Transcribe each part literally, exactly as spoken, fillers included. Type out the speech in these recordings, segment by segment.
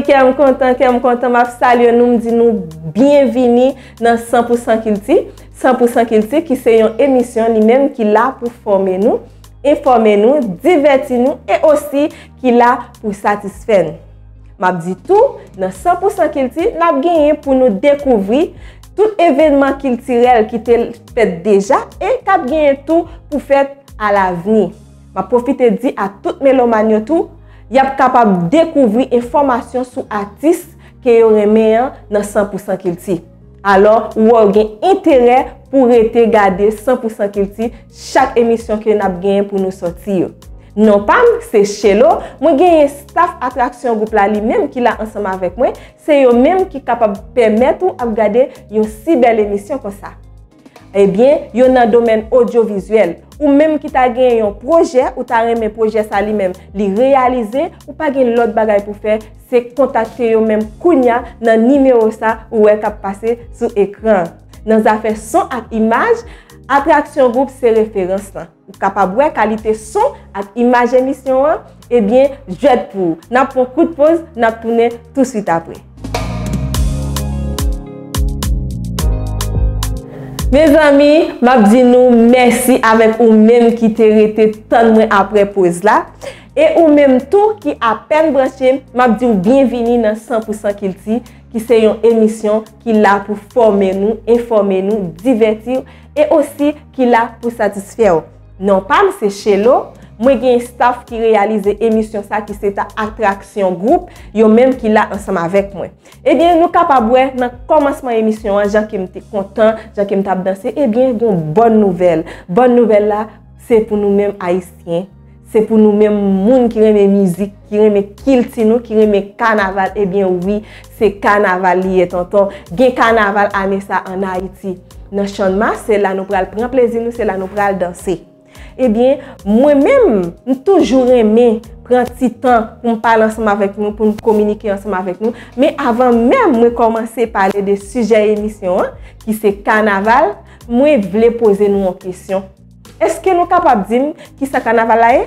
Kè m kontan, kè m kontan, m ap salye nou, m di nou byenvini nan San pou san Kilti. San pou san Kilti ki se yon emisyon li menm ki la pou fòme nou, enfòme nou, divèti nou e osi ki la pou satisfè nou. M ap di tou, nan San pou san Kilti, n ap genyen pou nou dekouvri tout evènman kiltirèl ki te fèt deja e k ap genyen tou pou fèt alavni. M ap pwofite di a tout melomàn yo tou, y ap kapab dekouvri enfòmasyon sou atis ke yo renmen an nan San pou san Kilti. Alò, ou wè w gen enterè pou w rete gade San pou san Kilti chak emisyon ke n ap genyen pou nou sòti yo. Non pa m, se Shelo, mwen genyen staff Atraksyon Gwoup la li menm ki la ansanm avèk mwen, se yo menm ki kapab pèmèt ou ap gade yon si bèl emisyon konsa. Ebyen, yo nan domèn odyovizyèl. Ou menm ki ta gen yon pwojè, ou ta renmen pwojè sa li menm, li reyalize, ou pa gen lòt bagay pou fè, se kontakte yo menm kounya nan nimewo sa ou wè k ap pase sou ekran. Nan zafè son ak imaj, Atraksyon Gwoup se referans lan. Ou kapab wè kalite son ak imaj emisyon an, ebyen, jwèt pou ou. N ap pran kout poz, n ap tounen touswit apre. Mezanmi, m ap di nou mèsi avèk ou menm ki te rete tann mwen apre poz la. E ou menm tou ki apèn branche, m ap di w byenvini nan San pou san Kilti, ki se yon emisyon ki la pou fòme nou, enfòme nou, divèti w e osi ki la pou satisfè w. Non pa m se Shelo, mwen gen staff ki reyalize emisyon sa ki se ta Atraksyon Gwoup, yo menm ki la ansanm avèk mwen. Ebyen, nou kapab wè nan kòmansman emisyon an, jan ke m te kontan, jan ke m t ap danse, ebyen, gon bòn nouvèl. Bòn nouvèl la, se pou nou menm Ayisyen, se pou nou menm moun ki renmen mizik, ki renmen kilti nou, ki renmen kanaval, ebyen wi, se kanaval li ye, tonton. Gen kanaval ane sa ann Ayiti. Nan Channmas, se la nou pral pran plezi nou, se la nou pral danse. Ebyen, mwen menm, m toujou renmen pran ti tan pou m pale ansanm avèk nou, pou m kominike ansanm avèk nou. Men avan menm mwen kòmanse pale de sijè emisyon an, ki se kanaval, mwen vle poze nou yon kesyon. Èske nou kapab di m kisa kanaval la ye?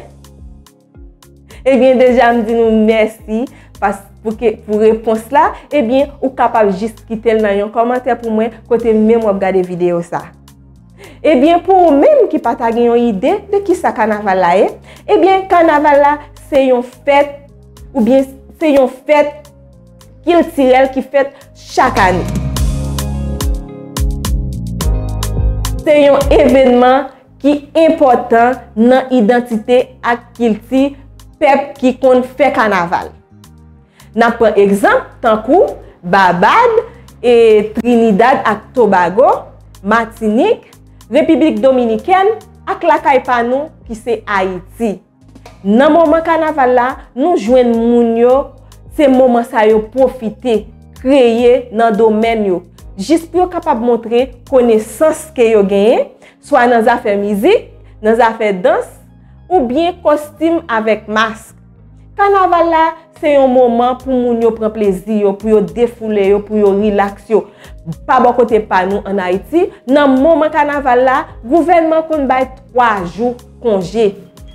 Ebyen, deja m di nou mèsi pas-, pou ke, pou repons la. Ebyen, ou kapab jis kite l nan yon kòmantè pou mwen, kote menm w ap gade videyo sa. Ebyen, pou ou menm ki pa ta gen yon ide de kisa kanaval la ye, ebyen, kanaval la se yon fèt, oubyen se yon fèt kiltirèl ki fèt chak ane. Se yon evènman ki enpòtan nan idantite ak kilti pèp ki konn fè kanaval. N ap pran egzanp tankou Babad, e Trinidad ak Tobago, Matinik, Repiblik Dominikèn ak lakay pa nou ki se Ayiti. Nan moman kanaval la, nou jwenn moun yo, se moman sa yo pwofite, kreye nan domèn yo, jis pou yo kapab montre konesans ke yo genyen, swa nan zafè mizik, nan zafè dans, oubyen kostim avèk mask. Kanaval la, se yon moman pou moun yo pran plezi yo, pou yo defoule yo, pou yo rilaks yo. Pa bò kote pa nou ann Ayiti, nan moman kanaval la, gouvènman konn bay twa jou konje.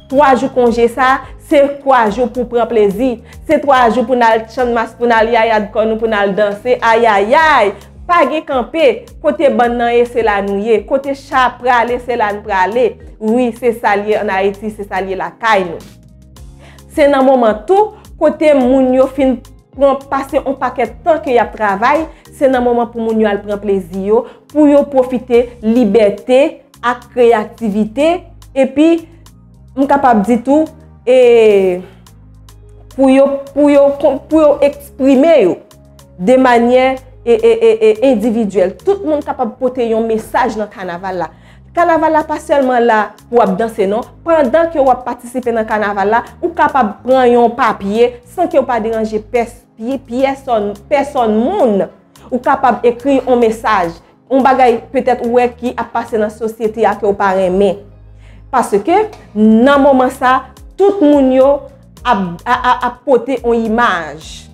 Twa jou konje sa, se twa jou pou pran plezi. Se twa jou pou n al Channmas, pou n al yayad kò nou, pou n al danse. Ayayay! Pa gen kanpe. Kote bann nan ye, se la nou ye. Kote cha prale, se la n prale. Wi, se sa l ye ann Ayiti, se sa l ye lakay nou. Se nan moman tou, kote moun yo fin pran, pase yon pakèt tan ke y ap travay, se nan moman pou moun yo al pran plezi yo, pou yo pwofite libète ak kreyativite, epi m kapab di tou, e, pou yo, pou yo, pou yo eksprime yo de manyè, e, e, e, e, endividyèl. Tout moun kapab pote yon mesaj nan kanaval la. Kanaval la pa sèlman la pou w ap danse non. Pandan ke w ap patisipe nan kanaval la, ou kapab pran yon papye san ke w pa deranje pès-, pi-, pyèsòn, pèsòn moun. Ou kapab ekri yon mesaj, yon bagay petèt ou wè ki ap pase nan sosyete a ke w pa renmen. Paske nan moman sa, tout moun yo ap, a, a, ap pote yon imaj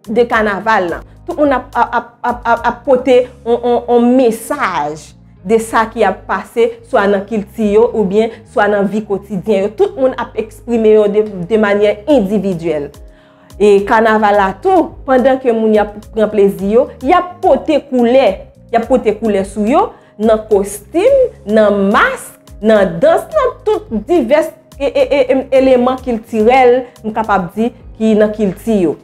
de kanaval lan. Tout moun ap, ap, ap, ap, ap, ap pote yon, yon, yon mesaj de sa ki ap pase, swa nan kilti yo, oubyen swa nan vi kotidyen yo. Tout moun ap eksprime yo de, de manyè endividyèl. e kanaval la tou, pandan ke moun y ap pran plezi yo, y ap pote koulè, y ap pote koulè sou yo, nan kostim, nan mask, nan dans, nan tout divès e, e, e, em, eleman kiltirèl, m kapab di, ki nan kilti yo.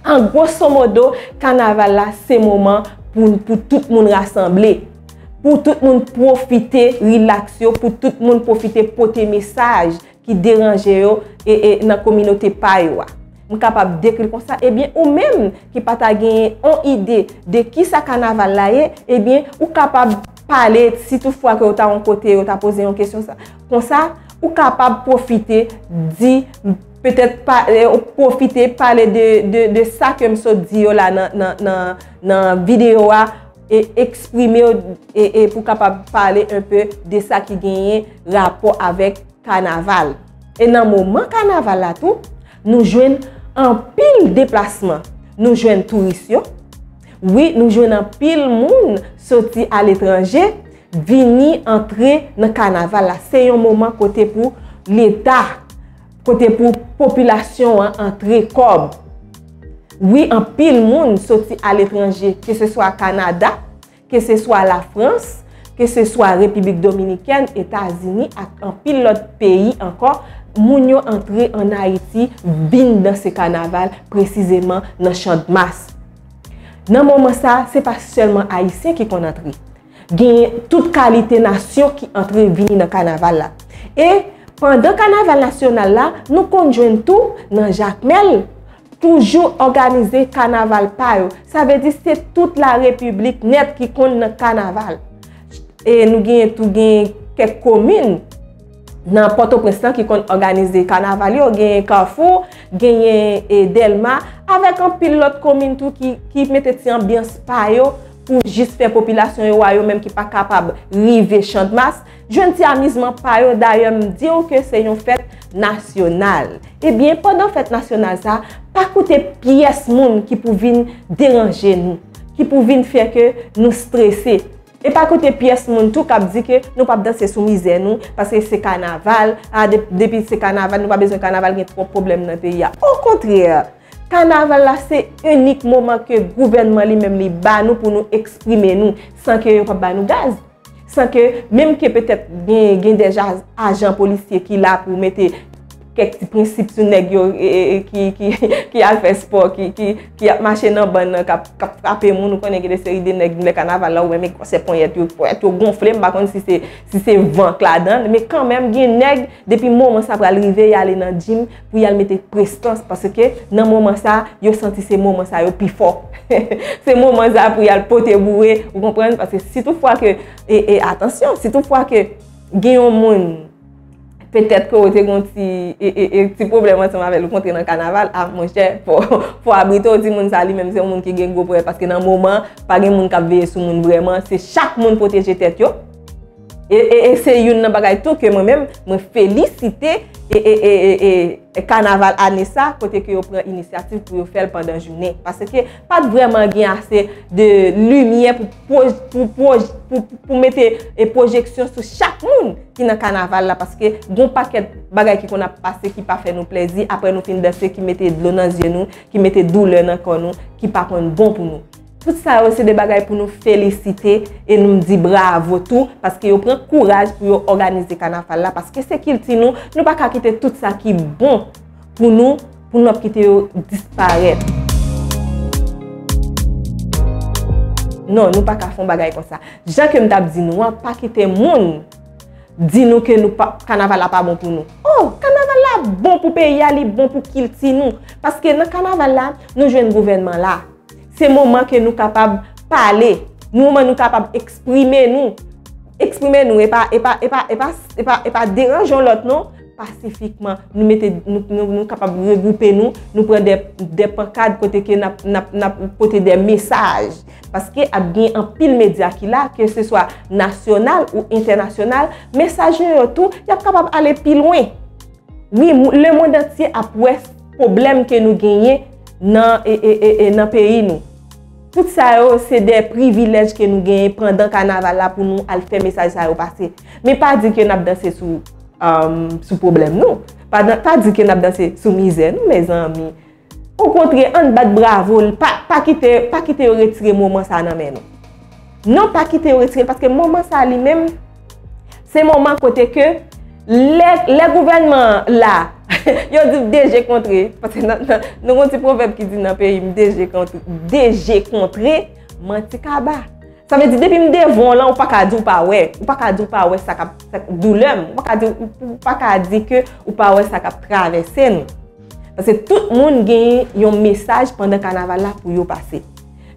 An gwoso modo, kanaval la se moman pou, pou tout moun rasanble, pou tout moun pwofite rilaks yo, pou tout moun pwofite pote mesaj ki deranje yo e, e nan kominote pa yo a. M kapab dekri l konsa. Ebyen, ou menm ki pa ta genyen on ide de kisa kanaval la ye, ebyen, ou kapab pale, si toutfwa ke w ta yon kote, yo ta poze yon kesyon sa, konsa, ou kapab pwofite di, petèt pa, eh, ou pwofite pale de, de, de sa ke m sot di yo la nan, nan, nan, nan videyo a, e eksprime w, e, e pou kapab pale un peu de sa ki genyen rapò avèk kanaval. E nan moman kanaval la tou, nou jwenn anpil deplasman. Nou jwenn touris yo. Wi, nou jwenn anpil moun soti aletranje, vini antre nan kanaval la. Se yon moman kote pou Leta, kote pou popilasyon an antre kòb. Wi, anpil moun soti aletranje, ke se swa Kanada, ke se swa Lafrans, ke se swa Repiblik Dominikèn, Etazini ak anpil lòt peyi ankò, moun yo antre ann Ayiti, vin danse kanaval, presizeman nan Chandmas. Nan moman sa, se pa sèlman Ayisyen ki konn antre. Gen tout kalite nasyon ki antre vini nan kanaval la. E pandan kanaval nasyonal la, nou konn jwenn tou nan Jakmèl, toujou òganize kanaval pa yo. Sa vle di se tout larepiblik nèt ki konn nan kanaval. E nou genyen tou genyen kèk komin nan Pòtoprens lan ki konn òganize kanaval yo, genyen Kafou, genyen, e, Dèlma, avèk anpil lòt komin tou ki, ki mete ti anbyans pa yo pou jis fè popilasyon yo a yo menm ki pa kapab rive Chandmas, jwenn ti amizman pa yo. Dayè, m di w ke se yon fèt nasyonal. Ebyen, pandan fèt nasyonal sa, pa koute pyès moun ki pou vin deranje nou, ki pou vin fè ke nou strese. E pa koute pyès moun tou k ap di ke nou p ap danse sou mizè nou, paske se kanaval, a, de-, depi se kanaval, nou pa bezwen kanaval, gen twòp pwoblèm nan peyi a. Okontrè, kanaval la se inik moman ke gouvènman li menm li ba nou pou nou eksprime nou, san ke yo p ap ba nou gaz. San ke, menm ke petèt gen, gen dè ja-, ajan polisye ki la pou mete kèk ti prensip sou nèg yo, e, e, e, ki, ki, ki al fè spò, ki, ki, ki ap mache nan bann nan, k ap, k ap frape moun, ou konnen gen de seri de nèg, lè kanaval la, ou wè, men gwosè ponyèt yo, ponyèt yo gonfle, m pa konn si se, si se van k ladan l, men kanmenm, gen nèg, depi moman sa pral rive, y ale nan jim pou y al mete prestans, paske nan moman sa, yo santi se moman sa yo pi fò. Se moman sa pou y al pote boure, ou konprann? Paske si toutfwa ke, e, e, atansyon, si toutfwa ke gen yon moun, petèt ke w te gen yon ti, e, e, e, ti pwoblèm ansanm avè l, ou kontre nan kanaval, a, monchè, fò, fò abrite w, timoun sa li menm se yon moun ki gen gwo pwoblèm, paske nan moman, pa gen moun k ap veye sou moun vrèman, se chak moun pwoteje tèt yo. E, e, e se youn nan bagay tou ke mwen menm, mwen felisite, e, e, e, e, e, kanaval ane sa, kote ke yo pran inisyativ pou yo fè l pandan jounen. Paske pa t vrèman gen ase de limyè pou pwoj-, pou pwoj-, pou, pou, pou mete, e, pwojeksyon sou chak moun ki nan kanaval la, paske gon pakèt bagay ki konn ap pase ki pa fè nou plèzi, apre nou fin danse, ki mete dlo nan zye nou, ki mete doulè nan kò nou, ki pa konn bon pou nou. Tout sa yo se de bagay pou nou felisite e nou di bravo tou, paske yo pran kouraj pou yo òganize kanaval la, paske se kilti nou, nou pa ka kite tout sa ki bon pou nou, pou nou ap kite yo disparèt. Non, nou pa ka fè yon bagay konsa. Jan ke m t ap di nou an, pa kite moun di nou ke nou pa, kanaval la pa bon pou nou. Oh, kanaval la bon pou peyi a, li bon pou kilti nou. Paske nan kanaval la, nou jwenn gouvènman la. Se moman ke nou kapab pale. Nou moman nou kapab eksprime nou. Eksprime nou, e pa, e pa, e pa, e pa, e pa, e pa deranje yon lòt non. Pasifikman, nou mete, nou, nou, nou kapab regwoupe nou, nou pran de, de pankad kote ke n ap, n ap, n ap pote de mesaj. Paske ap gen anpil medya ki la, ke se swa nasyonal ou entènasyonal, mesaj yo yo tou, y ap kapab ale pi lwen. Wi, mou-, lemond antye ap wè pwoblèm ke nou genyen nan, e, e, e, e, nan peyi nou. Tout sa yo, se de privilèj ke nou genyen pandan kanaval la pou nou al fè mesaj sa yo pase. Men pa di ke n ap danse sou, um, sou pwoblèm nou. Pa dan-, pa di ke n ap danse sou mizè nou, mezanmi. Okontrè, ann bat bravo l, pa, pa kite, pa kite yo retire moman sa nan men nou. Non, pa kite yo retire l, paske moman sa li menm, se moman kote ke lè, lè gouvènman la, yo di de je kontre, paske nan, nan, nou gon ti pwovèb ki di nan peyi m, de je kontre, de je kontre, manti kaba. Sa vle di, depi m devan w lan, ou pa ka di w pa wè. Ou pa ka di w pa wè sa k ap, sa, doulè m. Ou pa ka di, ou, ou pa ka di ke ou pa wè sa k ap travèse nou. Paske tout moun gen yon mesaj pandan kanaval la pou yo pase.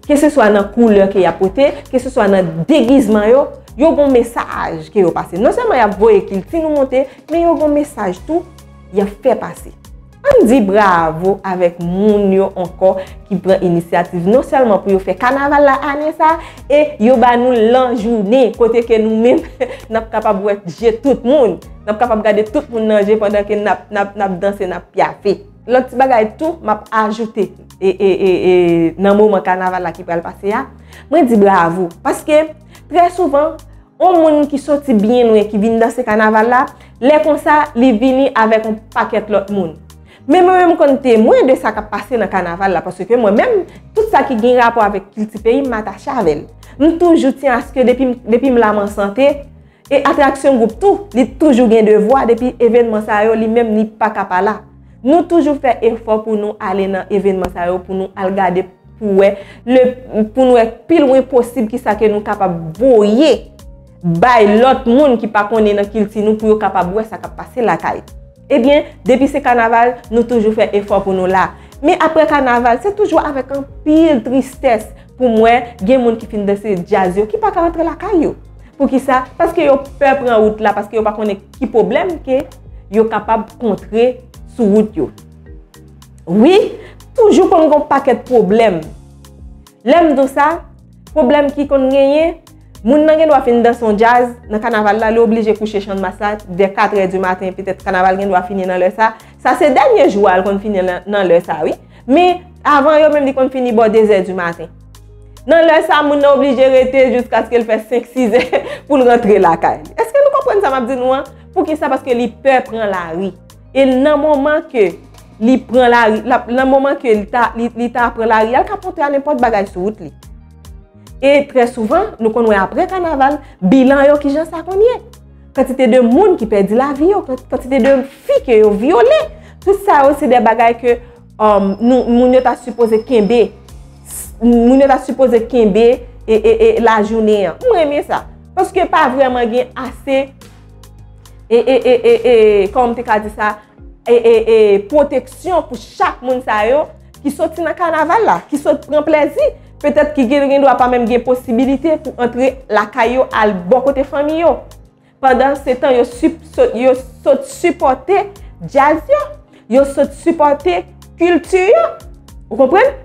Keseswa nan koulè ke y ap pote, keseswa nan degizman yo, yo gon mesaj ke yo pase. Non sèlman y ap voye kilti nou monte, men yo gon mesaj tou y ap fè pase. Ann di bravo avèk moun yo ankò ki pran inisyativ non sèlman pou yo fè kanaval la ane sa, e yo ba nou lajounen kote ke nou menm n ap kapab wè je tout moun, n ap kapab gade tout moun nan je pandan ke n ap, n ap, n ap danse, n ap pyafe. Lòt ti bagay tou, m ap ajoute e, e, e, e, nan moman kanaval la ki pral pase a, mwen di bravo. Paske trè souvan, yon moun ki soti byen lwen ki vin danse kanaval la, lè konsa, li vini avèk yon pakèt lòt moun. Men mwen menm, m konn temwen de sa k ap pase nan kanaval la, paske mwen menm, tout sa ki gen rapò avèk kilti peyi m, m atache avè l. M toujou tyen aske depi m, depi m la m an sante, e atraksyon gwoup tou, li toujou gen devwa, depi evènman sa yo, li menm, li pa ka pa la. Nou toujou fè efò pou nou ale nan evènman sa yo, pou nou al gade pou wè, le, pou n wè pi lwen posib kisa ke nou kapab voye bay lòt moun ki pa konnen nan kilti nou pou yo kapab wè sa k ap pase lakay. Ebyen, depi se kanaval, nou toujou fè efò pou nou la. Men apre kanaval, se toujou avèk anpil tristès pou m wè gen moun ki fin danse djaz yo ki pa ka rantre lakay yo. Poukisa? Paske yo pè pran wout la, paske yo pa konnen ki pwoblèm ke yo kapab kontre sou wout yo. Wi, toujou konn gon pakèt pwoblèm. Lè m di w sa, pwoblèm ki konn genyen, moun nan gen dwa fin danse yon djaz nan kanaval la, li oblije kouche Channmas la vè katrè di maten, petèt kanaval gen dwa fini nan lè sa. Sa se dènye jou a l konn fini nan, nan lè sa, wi. Men, avan yo menm, li konn fini bò dezè di maten. Nan lè sa, moun nan oblije rete jiskaske l fè senk, sizè pou l rantre lakay li. Èske nou konprann sa m ap di nou an? Poukisa? Paske li pè pran lari. E nan moman ke li pran lari, l ap, nan moman ke li ta, li, li ta pran lari a, l ka pote a nenpòt bagay sou wout li. E trè souvan, nou konn wè apre kanaval, bilan yo kijan sa konn ye. Kantite de moun ki pèdi lavi yo, kan-, kantite de fi ke yo vyole. Tout sa yo se de bagay ke, um, nou, moun yo ta sipoze kenbe. S-, moun yo ta sipoze kenbe e, e, e lajounen an. M renmen sa. Paske pa vrèman gen ase e, e, e, e, e, kòman m te ka di sa? E, e, e, pwoteksyon pou chak moun sa yo ki soti nan kanaval la, ki sot pran plèzi, petèt ki gen, gen dwa pa menm gen posibilite pou antre lakay yo, al bò kote fanmi yo. Pandan se tan, yo, sip-, sot, yo sot sipòte djaz yo, yo sot sipòte kilti yo. Ou konprann?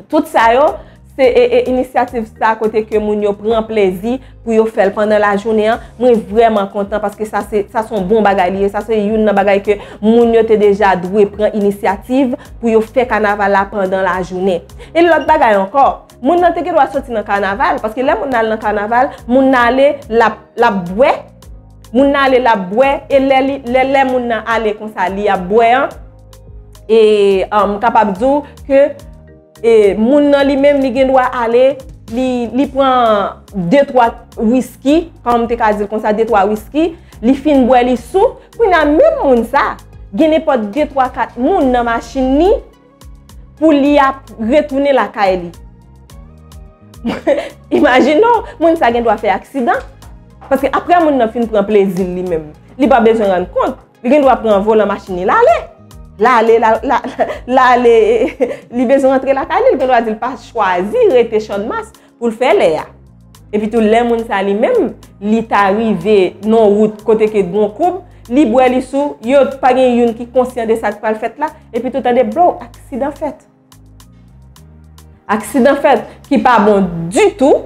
Tout sa yo, se e, e, inisyativ sa kote ke moun yo pran plezi pou yo fè l pandan lajounen an. Mwen vrèman kontan paske sa se, sa se yon bon bagay li ye. Sa se youn nan bagay ke moun yo te deja dwe pran inisyativ pou yo fè kanaval la pandan lajounen. E lòt bagay ankò, moun nan te gen dwa soti nan kanaval, paske lè moun nan al nan kanaval, moun nan ale, l ap, l ap bwè, moun nan ale, l ap bwè, e lè li, lè, lè moun nan ale konsa, li ap bwè an, e, um, m kapab di w ke e moun nan li menm, li gen dwa ale, li, li pran de twa wiski, kòm m te ka di l konsa, de twa wiski, li fin bwè, li sou, kounye a menm moun sa, gen nenpòt de twa kat moun nan machin li pou li ap retounen lakay li. Imajine w, moun sa gen dwa fè aksidan, paske apre moun nan fin pran plezi l li menm, li pa bezwen rann kont. Li gen dwa pran volan machin li, l ale. L ale, l a-, l a-, l ale, li bezwen rantre lakay li, li gen dwa di l pa chwazi rete Channmas pou l fè lè a. Epi tou, lè moun sa li menm, li ta rive nan wout kote ke gon koub, li bwè, li sou, yo pa gen youn ki konsyan de sa k pral fèt la, epi tou tande blow, aksidan fèt. Aksidan fèt, ki pa bon ditou,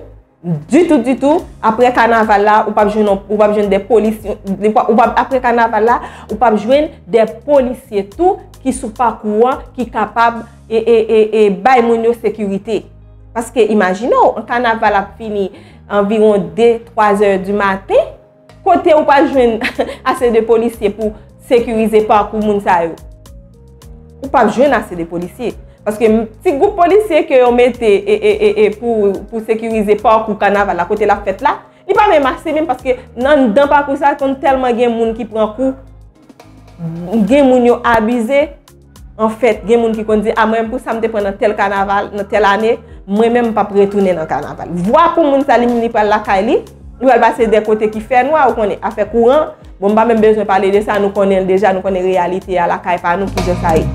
ditou, ditou. Apre kanaval la, ou p ap jwenn, ou p ap jwenn de polisye, ou p ap, apre kanaval la, ou p ap jwenn de polisye tou ki sou pakou an, ki kapab e, e, e, e bay moun yo sekirite. Paske imajine w, yon kanaval ap fini anviwon de, twa zè di maten, kote ou pa jwenn ase de polisye pou sekirize pakou moun sa yo. Ou p ap jwenn ase de polisye. Paske m- ti gwoup polisye ke yo mete e, e, e, e pou, pou sekirize pakou kanaval la, kote l ap fèt la, li pa menm ase menm, paske nan, nan pakou sa, konn tèlman gen moun ki pran kou, gen moun yo abize. Anfèt, gen moun ki konn di, a, mwen menm pou sa m te pran nan tèl kanaval, nan tèl ane, mwen menm m p ap retounen nan kanaval. Vwa pou moun sa, li menm li pral lakay li, li pral pase de kote ki fè nwa, ou konnen, afè kouran, bon, m pa menm bezwen pale de sa, nou konnen l deja, nou konnen reyalite a lakay pa nou, kijan sa ye.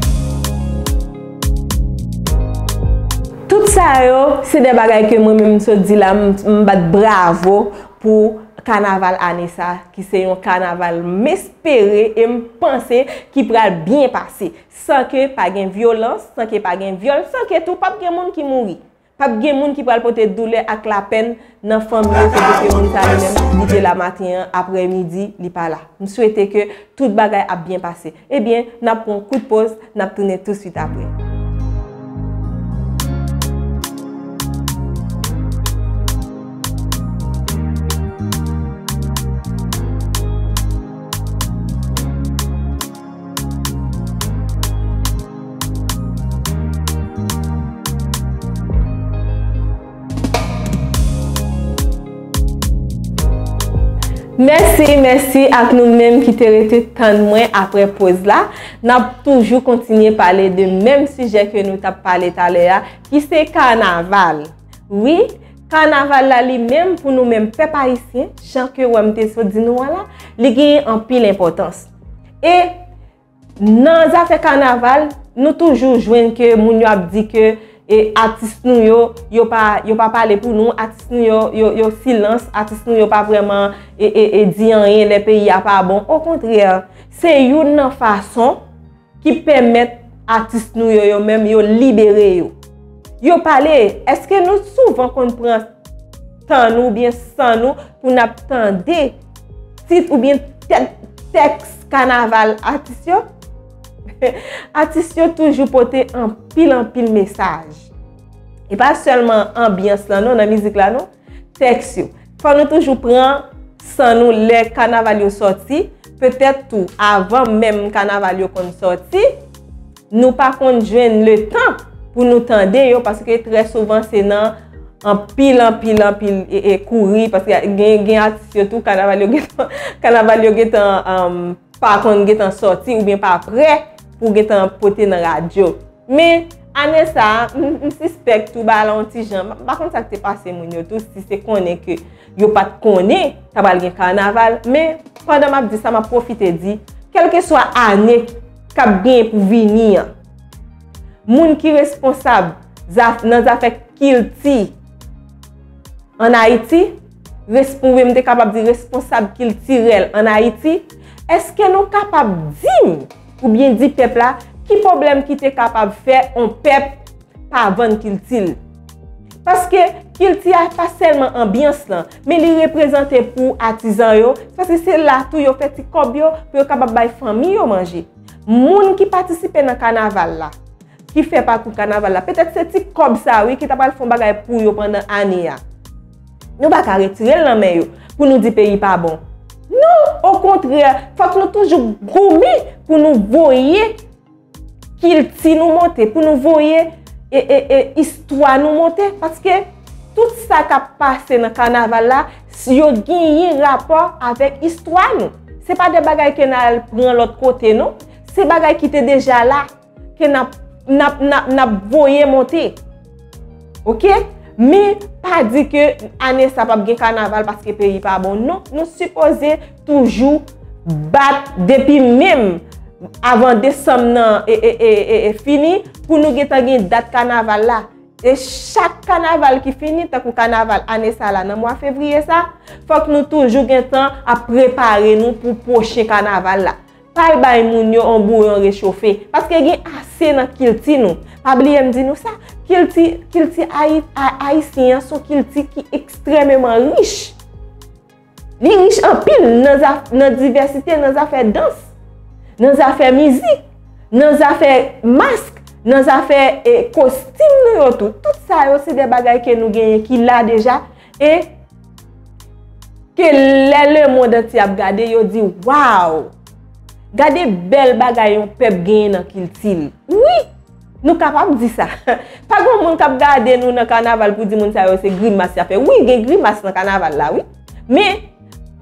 Tout sa yo, se de bagay ke mwen menm m sot di la, m, m bat bravo pou kanaval ane sa, ki se yon kanaval m espere e m panse ki pral byen pase, san ke pa gen vyolans, san ke pa gen vyòl, san ke tou p ap gen moun ki mouri. P ap gen moun ki pral pote doulè ak lapenn nan fanmi yo, se pou ke moun sa li menm, li te la maten an, aprè midi, li pa la. M swete ke tout bagay ap byen pase. Ebyen, n ap pran yon kout poz, n ap tounen touswit aprè. Mèsi, mèsi ak nou menm ki te rete tann mwen aprè poz la. N ap toujou kontinye pale de menm sijè ke nou t ap pale talè a, ki se kanaval. Wi, kanaval la li menm, pou nou menm pèp ayisyen, jan ke wè m te sot di nou an la, li genyen anpil enpòtans. E nan zafè kanaval, nou toujou jwenn ke moun yo ap di ke, e, atis nou yo, yo pa, yo pa pale pou nou, atis nou yo, yo, yo silans, atis nou yo pa vrèman, e, e, e, di anyen lè peyi a pa bon. Okontrè, se youn nan fason ki pèmèt atis nou yo, yo menm, yo libere yo. Yo pale, èske nou souvan konn pran tan nou oubyen san nou pou n ap tande tit oubyen tèt, tèks kanaval atis yo? Atis yo toujou pote anpil, anpil mesaj. E pa sèlman anbyans lan, non, nan mizik la, non. Tèks yo. Fò nou toujou pran san nou lè kanaval yo sòti. Petèt tou, avan menm kanaval yo konn sòti, nou pa konn jwenn letan pou nou tande yo, paske trè souvan se nan anpil, anpil, anpil, e, e, kouri, paske gen, gen atis yo tou, kanaval yo gentan, kanaval yo gentan, um, pa konn gentan sòti oubyen pa prè pou gentan pote nan radyo. Men, ane sa a, m, m sispèk tou bagay la yon ti jan, m pa konn sa k te pase moun yo tou, si se konnen ke yo pa t konnen ta pral gen kanaval, men pandan m ap di sa, m ap pwofite di, kèlkeswa ane k ap genyen pou vini an, moun ki responsab zaf-, nan zafè kilti ann Ayiti, res-, oubyen m te kapab di responsab kiltirèl ann Ayiti, èske nou kapab di m oubyen di pèp la ki pwoblèm ki te kapab fè yon pèp pa vann kilti l? Paske kilti a pa sèlman anbyans lan, men li reprezante pou atizan yo, paske se la tou yo fè ti kòb yo pou yo kapab bay fanmi yo manje. Moun ki patisipe nan kanaval la, ki fè pakou kanaval la, petèt se ti kòb sa, wi, ki ta pral fè yon bagay pou yo pandan ane a. Nou pa ka retire l nan men yo pou nou di peyi pa bon. Non, okontrè, fòk nou toujou goumen pou nou voye kilti nou monte, pou nou voye, e, e, e, istwa nou monte, paske tout sa k ap pase nan kanaval la, s-, yo genyen rapò avèk istwa nou. Se pa de bagay ke n al pran lòt kote, non. Se bagay ki te deja la, ke n ap, n ap, n ap, n ap voye monte. Oke? Men pa di ke ane sa p ap gen kanaval paske peyi pa bon. Non, nou sipoze toujou bat depi menm avan desanm nan e, e, e, e, e fini pou nou gentan gen dat kanaval la. E chak kanaval ki fini, tankou kanaval ane sa la, nan mwa fevriye sa, fòk nou toujou gentan ap prepare nou pou pwochen kanaval la. Pa al bay moun yo yon bouyon rechofe, paske gen ase nan kilti nou. Pa bliye m di nou sa, kilti, kilti ayi-, a-, ayisyen an se yon kilti ki ekstrèmeman rich. Li rich anpil nan zaf-, nan divèsite, nan zafè dans, nan zafè mizik, nan zafè mask, nan zafè, e, kostim nou yo tou. Tout sa yo se de bagay ke nou genyen ki la deja e ke lè lemonn antye ap gade, yo di, "Waw!" Gade bèl bagay yon pèp genyen nan kilti l. Wi! Nou kapab di sa. Pa gen moun k ap gade nou nan kanaval pou di moun sa yo se grimas y ap fè. Wi, gen grimas nan kanaval la, wi. Men,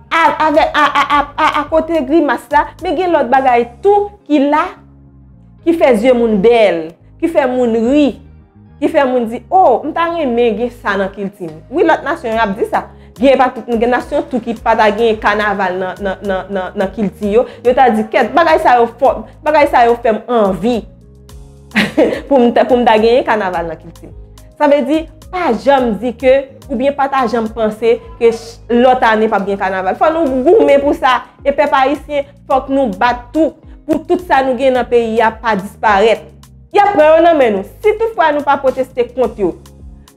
a, avè, a, a, a, a, akote grimas la, men gen lòt bagay tou ki la, ki fè zye moun bèl, ki fè moun ri, ki fè moun di, "O, m ta renmen gen sa nan kilti m." Wi, lòt nasyon yo ap di sa. Gen pa tout, gen nasyon tou ki pa ta gen kanaval nan, nan, nan, nan, nan kilti yo. Yo ta di, "Kèt, bagay sa yo fò, bagay sa yo fè m anvi." Pou m ta, pou m ta genyen kanaval nan kilti m. Sa vle di, pa janm di ke, oubyen pa ta janm panse ke ch-, lòt ane p ap gen kanaval. Fò nou goumen pou sa. E pèp ayisyen, fòk nou bat tou pou tout sa nou gen nan peyi a pa disparèt. Y ap pran yo nan men nou. Si toutfwa nou pa pwoteste kont yo,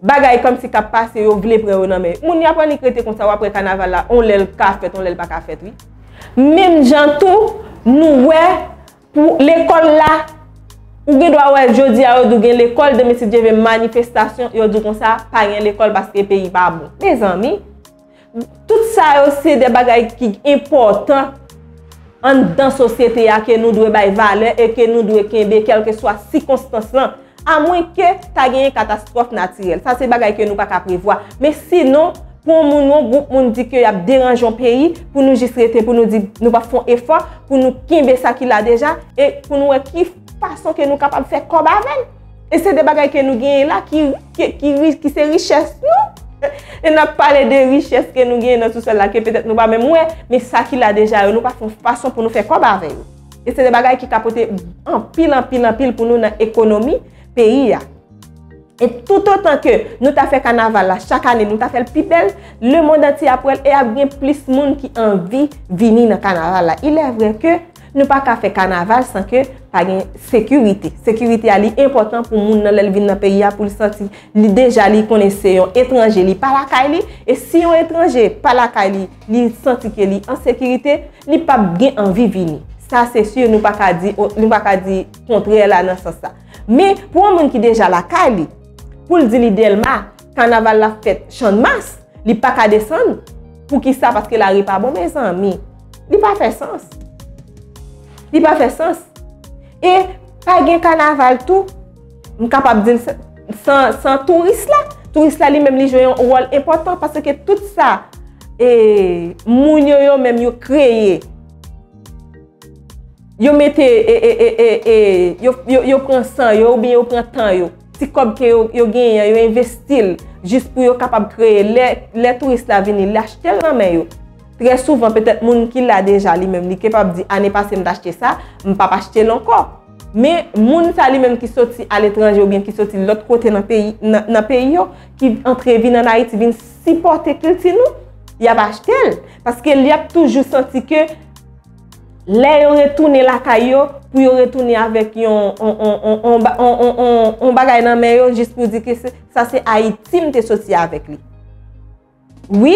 bagay kòmsi k ap pase, yo vle pran yo nan men yo. Moun yo ap annik rete konsa, w ap wè kanaval la, on lè l ka fèt, on lè l pa ka fèt, wi. Menm jan tou, nou wè pou lekòl la, ou gen dwa wè jodi a yo di w gen lekòl, demen si Dye vle manifestasyon, yo di w konsa, pa gen lekòl paske peyi pa bon. Mezanmi, tout sa yo se de bagay ki enpòtan anndan sosyete a ke nou dwe bay valè e ke nou dwe kenbe kèlkeswa sikonstans lan. Amwenke ta genyen katastwòf natirèl. Sa se bagay ke nou pa ka prevwa. Men sinon, pou yon moun, yon gwoup moun di ke y ap deranje yon peyi, pou nou jis rete, pou nou di nou p ap fè yon efò, pou nou kenbe sa ki la deja, e pou nou wè ki fason ke nou kapab fè kòb avè l. E se de bagay ke nou genyen la ki, ki, ki, ri- ki se richès nou. E n ap pale de richès ke nou genyen nan sousòl la, ke petèt nou pa menm wè, men sa ki la deja yo, nou pa fè yon fason pou nou fè kòb avè yo. E se de bagay ki ka pote anpil, anpil, anpil pou nou nan ekonomi peyi a. E toutotan ke nou ta fè kanaval la chak ane, nou ta fè l pi bèl, lemonn antye ap wè l e ap gen plis moun ki anvi vini nan kanaval la. Il est vrai ke nou pa ka fè kanaval san ke pa gen sekirite. Sekirite a li enpòtan pou moun nan lè l vin nan peyi a pou l santi li deja li konnen se yon etranje, li pa lakay li. E si yon etranje pa lakay li, li santi ke li an sekirite, li p ap gen anvi vini. Sa se si, nou pa ka di, nou pa ka di kontrè la nan sans sa. Men, pou yon moun ki deja lakay li, pou l di li Dèlma, kanaval la fèt Channmas, li pa ka desann. Poukisa? Paske lari pa bon, mezanmi. Li pa fè sans. Li pa fè sans. E pa gen kanaval tou, m kapab di l san, san, san touris la. Touris la li menm li jwe yon wòl enpòtan paske tout sa e moun yo, yo menm yo kreye. Yo mete, e, e, e, e, e, yo, yo, yo pran san yo oubyen yo pran tan yo. Ti kòb ke yo, yo genyen an, yo envesti l jis pou yo kapab kreye. Lè, lè touris la vini, l achte l nan men yo. Trè souvan, petèt moun ki la deja li menm, li kapab di, "Ane pase m t achte sa, m p ap achte l ankò." Men, moun sa li menm ki soti aletranje oubyen ki soti lòt kote nan peyi, nan, nan peyi yo, ki antre vin ann Ayiti, vin sipòte kilti nou, y ap achte l. Paske y ap toujou santi ke lè yo retounen lakay yo, pou yo retounen avèk yon, on, on, on, on, ba- on, on, on, on bagay nan men yo, jis pou di ke se, sa se Ayiti m te soti avèk li. Wi,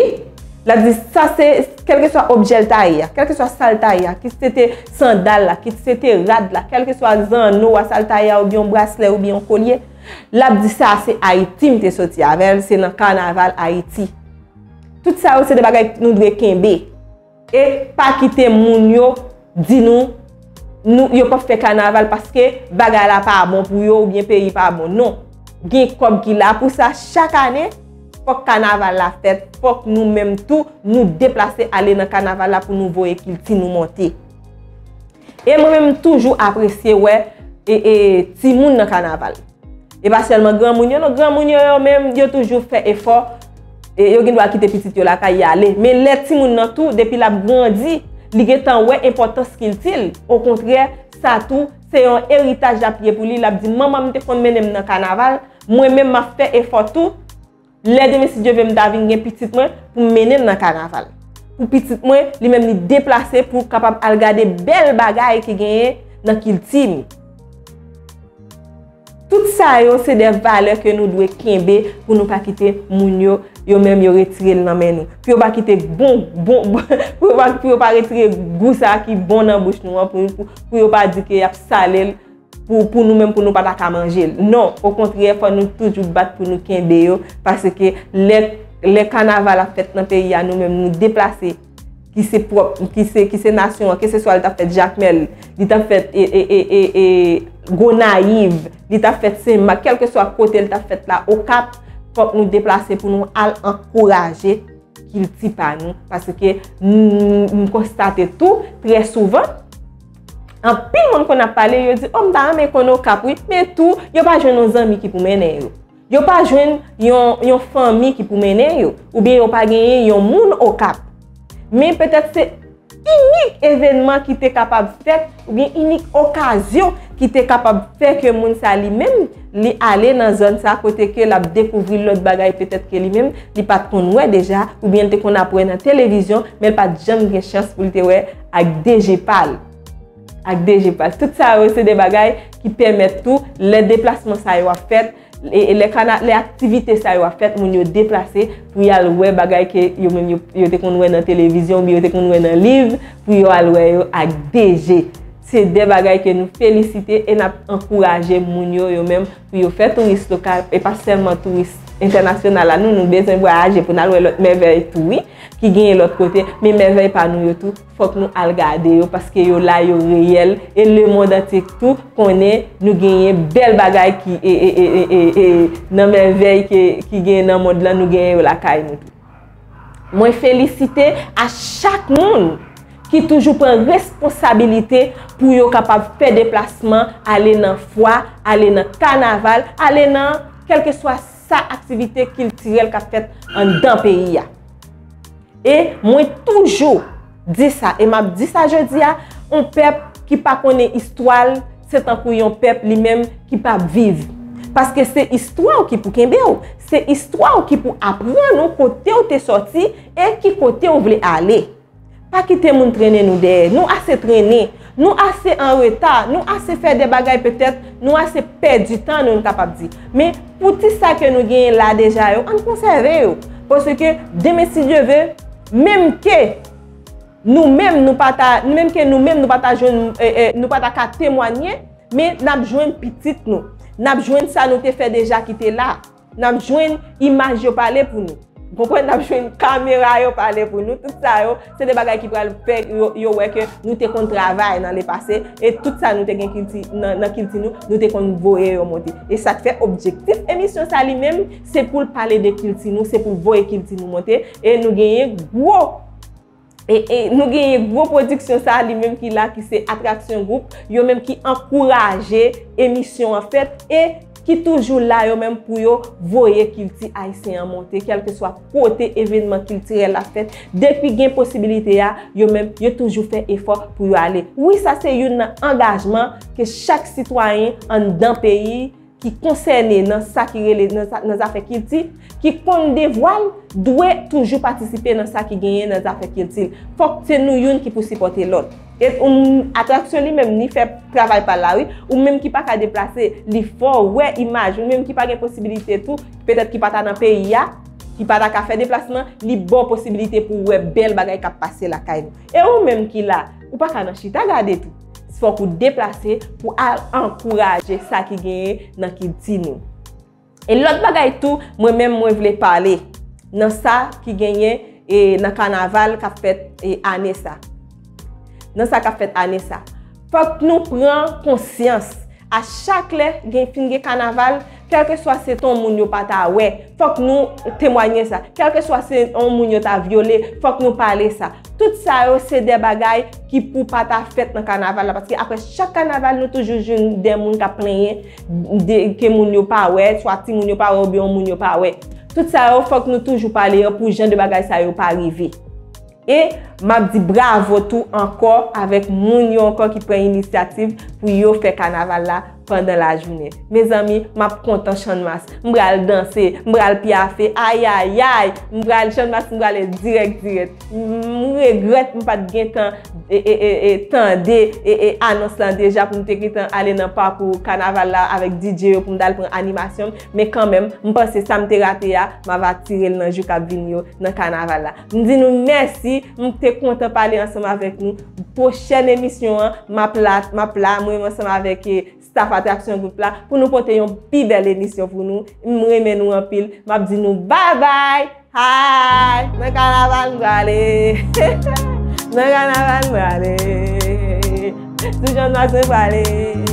l ap di sa se, kèlkeswa objè l ta ye a, kèlkeswa sa l ta ye a, kit se te sandal la, kit se te rad la, kèlkeswa zanno a sa l ta ye a, oubyen yon braslè, oubyen yon kolye, l ap di sa se Ayiti m te soti avè l, se nan kanaval Ayiti. Tout sa yo se de bagay nou dwe kenbe. E pa kite moun yo di nou, nou, yo p ap fè kanaval paske bagay la pa bon pou yo oubyen peyi pa bon. Non. Gen kòb ki la pou sa chak ane. Fòk kanaval la fèt. Fòk nou menm tou, nou deplase ale nan kanaval la pou nou voye kilti nou monte. E mwen menm, m toujou apresye wè e, e, timoun nan kanaval. E pa sèlman granmoun yo, non, granmoun yo, yo menm, yo toujou fè efò. E yo gen dwa kite pitit yo lakay y ale. Men lè timoun nan tou, depi l ap grandi, li gentan wè enpòtans kilti l. Okontrè, sa tou, se yon eritaj l ap ye pou li. L ap di, "Manman m te konn mennen m nan kanaval, mwen menm m ap fè efò tou." Lè demen, si Dye vle, m ta vin gen pitit mwen pou m mennen l nan kanaval. Pou pitit mwen, li menm li deplase pou kapab al gade bèl bagay ki genyen nan kilti m. Tout sa yo, se de valè ke nou dwe kenbe pou nou pa kite moun yo, yo menm yo retire l nan men nou. Pou yo pa kite bon, bon, pou yo pa, pou yo pa retire gou sa ki bon nan bouch nou an, pou, pou, pou yo pa di ke y ap sale l pou, pou nou menm, pou nou pa ta ka manje l. Non, okontrè, fò nou toujou bat pou nou kenbe yo, paske lè, lè kanaval ap fèt nan peyi a, nou menm, nou deplase. ki se pwòp, ki se, ki se nasyon an, keseswa li t ap fèt Jakmèl, li t ap fèt e, e, e, e, e, Gonayiv, li t ap fèt Senmak, kèlkeswa kote li t ap fèt la, Okap, fòk nou deplase pou nou al ankouraje kilti pa nou. Paske m, m konstate tou, trè souvan, anpil moun konn ap pale, yo di, o, m ta renmen konn Okap, wi, men tou, yo pa jwenn yon zanmi ki pou mennen yo. Yo pa jwenn yon, yon fanmi ki pou mennen yo, oubyen yo pa genyen yon moun Okap. Men petèt se inik evènman ki te kapab fèt, oubyen inik okazyon ki te kapab fè ke moun sa li menm, li ale nan zòn sa kote ke l ap dekouvri lòt bagay petèt ke li menm, li pa t konn wè deja, oubyen l te konn ap wè nan televizyon, men l pa t janm gen chans pou l te wè ak de je pa l. Ak de je pa l. Tout sa yo, se de bagay ki pèmèt tou, lè deplasman sa yo ap fèt, e, e lè kana, lè aktivite sa yo ap fèt, moun yo deplase pou y al wè bagay ke yo menm yo, yo te konn wè nan televizyon oubyen yo te konn wè nan liv, pou yo al wè yo ak de je. Se de bagay ke nou felisite e n ap ankouraje moun yo, yo menm, pou yo fè touris lokal, e pa sèlman touris entènasyonal la, nou, nou bezwen vwayaje pou n al wè lòt mèvèy tou, wi, ki genyen lòt kote, men mèvèy pa nou yo tou, fòk nou al gade yo, paske yo la, yo reyèl, e lemonn antye tou konnen nou genyen bèl bagay ki, e, e, e, e, e, e, nan mèvèy ke, ki genyen nan mond lan, nou genyen yo lakay nou tou. Mwen felisite a chak moun ki toujou pran responsabilite pou yo kapab fè deplasman, ale nan fwa, ale nan kanaval, ale nan kèlkeswa sa aktivite kiltirèl k ap fèt anndan peyi a. E mwen toujou di sa, e m ap di sa jodi a, yon pèp ki pa konnen istwa l, se tankou yon pèp li menm ki p ap viv. Paske se istwa w ki pou kenbe w, se istwa w ki pou aprann ou kote w te sòti e ki kote w vle ale. Pa kite moun trennen nou dèyè. Nou ase trennen. Nou ase an reta. Nou ase fè de bagay petèt. Nou ase pèdi tan nou, nou kapab di. Men pou ti sa ke nou genyen la deja yo, ann konsève yo. Paske demen, si Dye ve, menm ke nou menm, nou pa ta, menm ke nou menm, nou pa ta jwenn, e, e, nou pa ta ka temwanye, men n ap jwenn pitit nou. N ap jwenn sa nou te fè deja ki te la. N ap jwenn imaj yo pale pou nou. Konprann, n ap jwenn kamera yo pale pou nou. Tout sa yo, se de bagay ki pral fè yo, yo wè ke nou te konn travay nan lepase. E tout sa nou te gen kilti, nan, nan kilti nou, nou te konn voye yo monte. E sa k fè objektif emisyon sa li menm, se pou l pale de kilti nou, se pou l voye kilti nou monte. E nou genyen gwo E, e nou genyen gwo pwodiksyon sa a, li menm ki la, ki se Atraksyon Gwoup, yo menm ki ankouraje emisyon an fèt e ki toujou la yo menm pou yo voye kilti ayisyen an monte, kèlkeswa kote evènman kiltirèl la fèt. Depi gen posibilite a, yo menm, yo toujou fè efò pou yo ale. Wi, sa se youn nan angajman ke chak sitwayen anndan peyi ki konsène nan sa ki rele nan, sa- nan zafè kilti, ki konn devwa l, dwe toujou patisipe nan sa ki genyen nan zafè kilti. Fòk se nou youn ki pou sipòte lòt. E yon atraksyon li menm, li fè travay pa l la, wi. Ou menm ki pa ka deplase, li fè w wè imaj. Ou menm ki pa gen posibilite tou, petèt ki pa ta nan peyi a, ki pa ta ka fè deplasman, li ba w posibilite pou w wè bèl bagay k ap pase lakay nou. E ou menm ki la, ou pa ka nan chita gade tou. Fòk ou deplase pou al ankouraje sa ki genyen nan kilti nou. E lòt bagay tou, mwen menm mwen vle pale nan sa ki genyen e nan kanaval k ap fèt e ane sa. Nan sa k ap fèt ane sa. Fòk nou pran konsyans. A chak lè gen fin gen kanaval, kèlkeswa se ton moun yo pa ta wè, fòk nou temwanye sa. Kèlkeswa se yon moun yo ta vyole, fòk nou pale sa. Tout sa yo se de bagay ki pou pa ta fèt nan kanaval la, paske apre chak kanaval nou toujou jwenn de moun k ap plenyen de, ke moun yo pa wè, swa timoun yo pa wè oubyen yon moun yo pa wè. Tout sa yo fòk nou toujou pale yo pou jan de bagay sa yo pa rive. E m ap di bravo tou ankò avèk moun yo ankò ki pran inisyativ pou yo fè kanaval la pandan lajounen. Mezanmi, m ap kontan Channmas. M pral danse, m pral pyafe, ayayay! M pral Channmas, m prale dirèk, dirèk. M regrèt m pa t gentan e, e, e, e, tande e, e, anons lan deja pou m te gentan ale nan pakou kanaval la avèk D J yo pou m t al pran animasyon m. Men kanmenm, m panse sa m te rate a, m ava tire l nan jou k ap vini yo nan kanaval la. M di nou mèsi, m te kontan pale ansanm avèk nou. Pwochèn emisyon an, m ap la, m ap la, mwen menm ansanm avèk, eh, staff Atraksyon Gwoup la, pou nou pote yon pi bèl emisyon pou nou. M renmen nou anpil. M ap di nou babay! Hi! Nan kanaval m prale! Nan kanaval m prale. Sou jan nwa se prale.